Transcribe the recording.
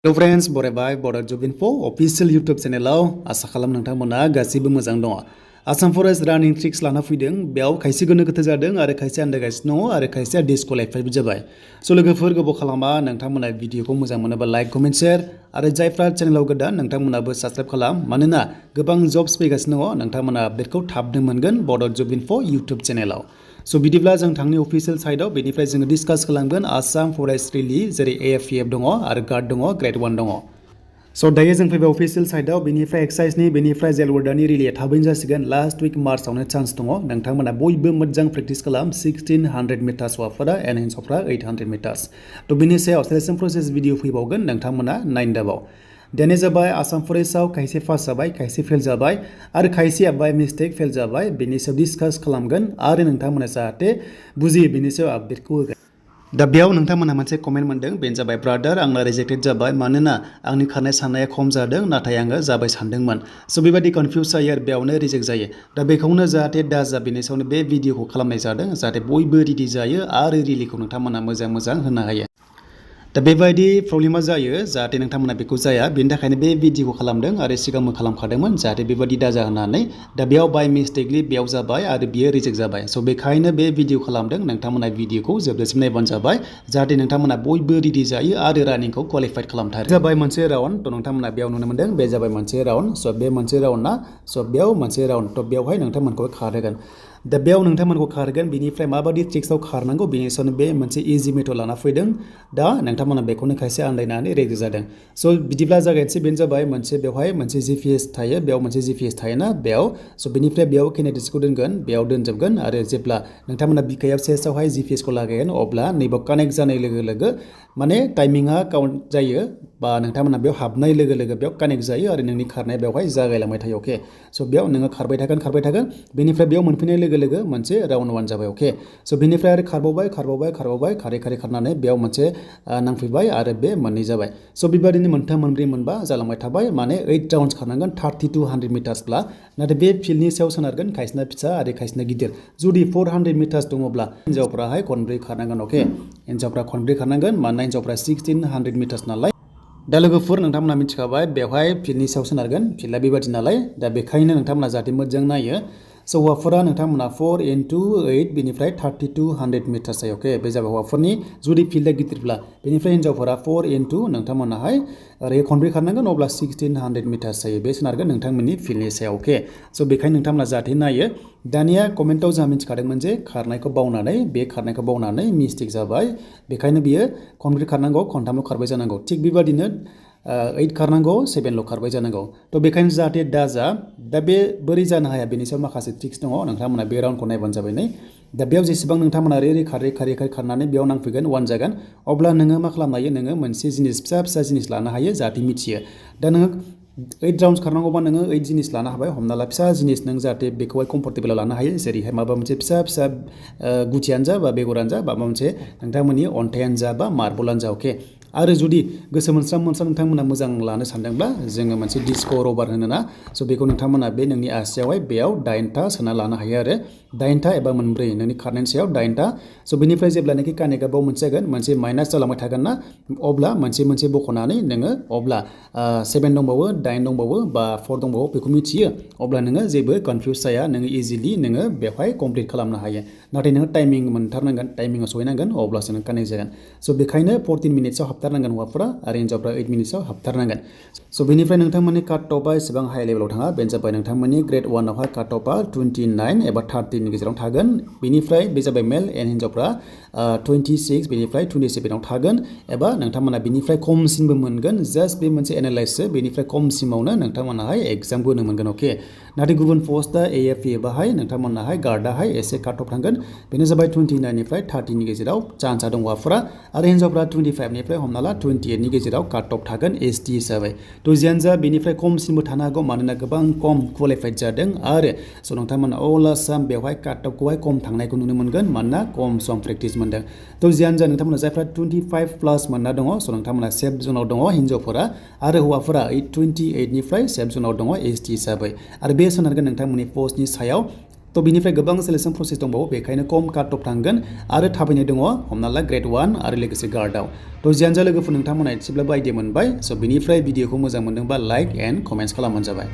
Hello friends, बरायबाय Bodo Info official YouTube channel आसा खालाम नोंथांमोना गासिबो मोजां दङ। Assam Forest running tricks लाना फैदों बेयाव खायसे गोनो गोथो जादों आरो खायसे आन्दायगासिनो दङ आरो खायसे disqualified जाबाय। स' लोगोफोर गोबाव खालामा नोंथांमोना भिडिअखौ मोजां मोनोबा लाइक कमेन्ट शेयार आरो जायफ्रा चेनेलाव गोदान नोंथांमोनाबो साबस्क्राइब खालाम मानोना गोबां जब्स फैगासिनो दङ नोंथांमोना आपडेटखौ थाबनो मोनगोन Bodo Info YouTube चेनेलाव। स' बिदिब्ला जों थांनि अफिसियेल साइटआव बेनिफ्राय जोङो डिसकास खालामगोन आसाम फरेस्ट रिलि जेरै AFPF दङ आरो Gr.I दङ Grade 1 दङ। स' दायो जों फैबाय अफिसियेल साइटआव बेनिफ्राय एक्साइजनि बेनिफ्राय जेल वार्डारनि रिलिया थाबैनो जासिगोन लास्ट उइक मार्चआवनो चान्स दङ नोंथांमोना बयबो मोजां प्रेक्टिस खालाम 1600 मिटार्स हौवाफोरा एन्ड हिन्जावफोरा 800 मिटार्स। थ' बिनि सायाव सेलेक्शन प्रसेस भिडिअ फैबावगोन नोंथांमोना नायनो दाबाव। दानो जाबाय आसाम फरेस्टआव खायसे पास जाबाय खायसे फेल जाबाय आरो खायसेया बाय मिस्टेक फेल जाबाय बेनि सायाव डिसकास खालामगोन आरो नोंथांमोना जाहाथे बुजियो बेनि सायाव आपडेटखौ होगोन। दा बेयाव नोंथांमोना मोनसे कमेन्ट मोनदों बेनो जाबाय ब्रादार आंना रिजेक्टेड जाबाय मानोना आंनि खारनाय साननाया खम जादों नाथाय आङो जाबाय सानदोंमोन। स' बेबायदि कनफिउस जायो आरो बेयावनो रिजेक्ट जायो। दा बेखौनो जाहाथे दाजा बेनि सायावनो बे भिडिअखौ खालामनाय जादों जाहाथे बयबो रेडि जायो आरो रिलिखौ नोंथांमोना मोजां होनो हायो। दा बेबायदि प्रब्लेमा जायो जाहाथे नोंथांमोना बेखौ जाया बेनि थाखायनो बे भिडिअखौ खालामदों आरो सिगांबो खालामखादोंमोन जाहाथे बेबायदि दाजा होननानै दा बेयाव बाय मिस्टेकलि बेयाव जाबाय आरो बियो रिजेक्ट जाबाय। स' बेखायनो बे भिडिअ खालामदों नोंथांमोना भिडिअखौ जोबजासिम नायबानो जाबाय जाहाथे नोंथांमोना बयबो रेडि जायो आरो रानिंखौ क्वालिफाइड खालामथारो। जाबाय मोनसे राउन्ड थ' नोंथांमोना बेयाव नुनो मोनदों बे जाबाय मोनसे राउन्ड स' बे मोनसे राउन्डना स' बेयाव मोनसे राउन्ड थ' बेयावहाय नोंथांमोनखौ खारहोगोन। दा बेयाव नोंथांमोनखौ खारगोन बेनिफ्राय माबायदि ट्रिक्सआव खारनांगौ बेनि सायावनो बे मोनसे इजि मेथड लाना फैदों दा नोंथांमोना बेखौनो खायसे आन्दायनानै रेडि जादों। स' बिदिब्ला जागायनोसै बेनो जाबाय मोनसे बेवहाय मोनसे GPS थायो बेयाव मोनसे GPS थायोना बेयाव स' बेनिफ्राय बेयाव किनेटिक्सखौ दोनगोन बेयाव दोनजोबगोन आरो जेब्ला नोंथांमोना बिखायाव सेस्टआवहाय GPSखौ लागायगोन अब्ला नैबाव कानेक्ट जानाय लोगो लोगो माने टाइमिंआ काउन्ट जायो बा नोंथांमोना बेयाव हाबनाय लोगो लोगो बेयाव कानेक्ट जायो आरो नोंनि खारनाया बेवहाय जागायलांबाय थायो अके। स' बेयाव नोङो खारबाय थागोन बेनिफ्राय बेयाव मोनफैनाय लोगो मोनसे राउन्ड 1 जाबाय अके। स' बेनिफ्राय आरो खारबावबाय खारै खारनानै बेयाव मोनसे नांफैबाय आरो बे मोननै जाबाय। स' बेबायदिनो मोनथाम मोनब्रै मोनबा जालांबाय थाबाय माने 8 राउन्ड्स खारनांगोन 3200 मिटार्सब्ला नाथाय बे फिल्डनि सायाव सोनारगोन खायसेना फिसा आरो खायसेना गिदिर जुदि 400 मिटार्स दङब्ला हिन्जावफ्राहाय खनब्रै खारनांगोन अके हिन्जावफ्रा खनब्रै खारनांगोन मानोना हिन्जावफ्रा 1600 मिटार्स नालाय। दा लोगोफोर नोंथांमोना मिथिखाबाय बेवहाय फिल्डनि सायाव सोनारगोन फिल्डआ बेबायदि नालाय दा बेखायनो नोंथांमोना जाहाथे मोजां नायो स' हौवाफोरा नोंथांमोना 4 into 8 बेनिफ्राय 3200 मिटार्स जायो अके बे जाबाय हौवाफोरनि जुदि फिल्डआ गिदिरब्ला बेनिफ्राय हिन्जावफोरा 4 into नोंथांमोनाहाय ओरै खनब्रै खारनांगोन अब्ला 1600 मिटार्स जायो बे सोनारगोन नोंथांमोननि फिल्डनि सायाव अके। स' बेखायनो नोंथांमोना जाहाथे नायो दानिया कमेन्टआव जोंहा मिथिखादोंमोन जे खारनायखौ बावनानै मिस्टेक जाबाय बेखायनो बियो खनब्रै खारनांगौ खनथामल' खारबाय जानांगौ थिग बेबादिनो 8 खारनांगौ 7ल' खारबाय जानांगौ थ' बेखायनो जाहाथे दाजा दा बे बोरै जानो हाया बेनि सायाव माखासे ट्रिक्स दङ नोंथांमोना बे राउन्डखौ नायबानो जाबाय नै दा बेयाव जेसेबां नोंथांमोना ओरै खारै खारनानै बेयाव नांफैगोन 1 जागोन अब्ला नोङो मा खालामनो हायो नोङो मोनसे जिनिस फिसा जिनिस लानो हायो जाहाथे मिथियो दा नोङो 8 राउन्ड्स खारनांगौबा नोङो 8 जिनिस लानो हाबाय हमना ला फिसा जिनिस नों जाहाथे बेखौहाय कम्फर्टेबल लानो हायो जेरैहाय माबा मोनसे फिसा गुथियानो जा बा बेगरानो जा बा माबा मोनसे नोंथांमोननि अन्थायानो जा बा मार्बलानो जा अके। आरो जुदि गोसो मोनस्रा नोंथांमोना मोजां लानो सानदोंब्ला जोङो मोनसे डिस्क रबार होनोना स' बेखौ नोंथांमोना बे नोंनि आसियावहाय बेयाव 8था सोना लानो हायो आरो 8था एबा मोनब्रै नोंनि खारनायनि सायाव 8था स' बेनिफ्राय जेब्लानाखि कानेक्टआ बाव मोनसे जागोन मोनसे माइनास जालांबाय थागोन ना अब्ला मोनसे बख'नानै नोङो अब्ला 7 दंबावो 8 दंबावो बा 4 दंबावो बेखौ मिथियो अब्ला नोङो जेबो कनफिउस जाया नोङो इजिलि नोङो बेवहाय कमप्लिट खालामनो हायो नाथाय नोङो टाइमिं मोनथारनांगोन टाइमिंआव सहैनांगोन अब्लासो नों कानेक्ट जागोन। स' बेखायनो 14 मिनिट्सआव हाबथारनांगोन हौवाफोरा आरो हिन्जावफ्रा 8 मिनिट्सआव हाबथारनांगोन। स' बेनिफ्राय नोंथांमोननि काट अफआ एसेबां हाइ लेभेलाव थाङा बेनो जाबाय नोंथांमोननि ग्रेड 1 आवहाय काट अफआ 29 एबा 30 नि गेजेराव थागोन बेनिफ्राय बे जाबाय मेल एन्ड हिन्जावफ्रा 26 बेनिफ्राय 27 आव थागोन एबा नोंथांमोना बेनिफ्राय खमसिनबो मोनगोन जास्ट बे मोनसे एनालाइससो बेनिफ्राय खमसिमावनो नोंथांमोनाहाय एग्जामबो होनो मोनगोन अके। नाथाय गुबुन पस्टआ AFPFआहाय नोंथांमोनाहाय गार्डआहाय एसे काट अफ थांगोन बेनो जाबाय 29 निफ्राय 30 नि गेजेराव चान्सआ दं हौवाफोरा आरो हिन्जावफ्रा 25 निफ्राय हमना ला 28 नि गेजेराव काट अफ थागोन ST हिसाबै थ' जियानो जा बेनिफ्राय खमसिनबो थानो हागौ मानोना गोबां खम क्वालिफाइड जादों आरो स' नोंथांमोना अल आसाम बेवहाय काट अफखौहाय खम थांनायखौ नुनो मोनगोन मानोना खम सम प्रेक्टिस मोनदों थ' जियानो जा नोंथांमोना जायफ्रा 25 प्लास मोनना दङ स' नोंथांमोना सेफ जनाव दङ हिन्जावफोरा आरो हौवाफोरा 28 निफ्राय सेफ जनाव दङ ST हिसाबै आरो बे सोनारगोन नोंथांमोननि पस्टनि सायाव थ' बिनिफ्राय गोबां सिलेक्शन प्रसेस दंबावो बेखायनो खम काट अफ थांगोन आरो थाबैनो दङ हमना ला ग्रेड 1 आरो लोगोसे गार्डआव थ' जियानो जा लोगोफोर नोंथांमोना एसेब्लाबो आइडिया मोनबाय स' बिनिफ्राय भिडिअखौ मोजां मोनदोंबा लाइक एन्ड कमेन्ट्स खालामबानो जाबाय।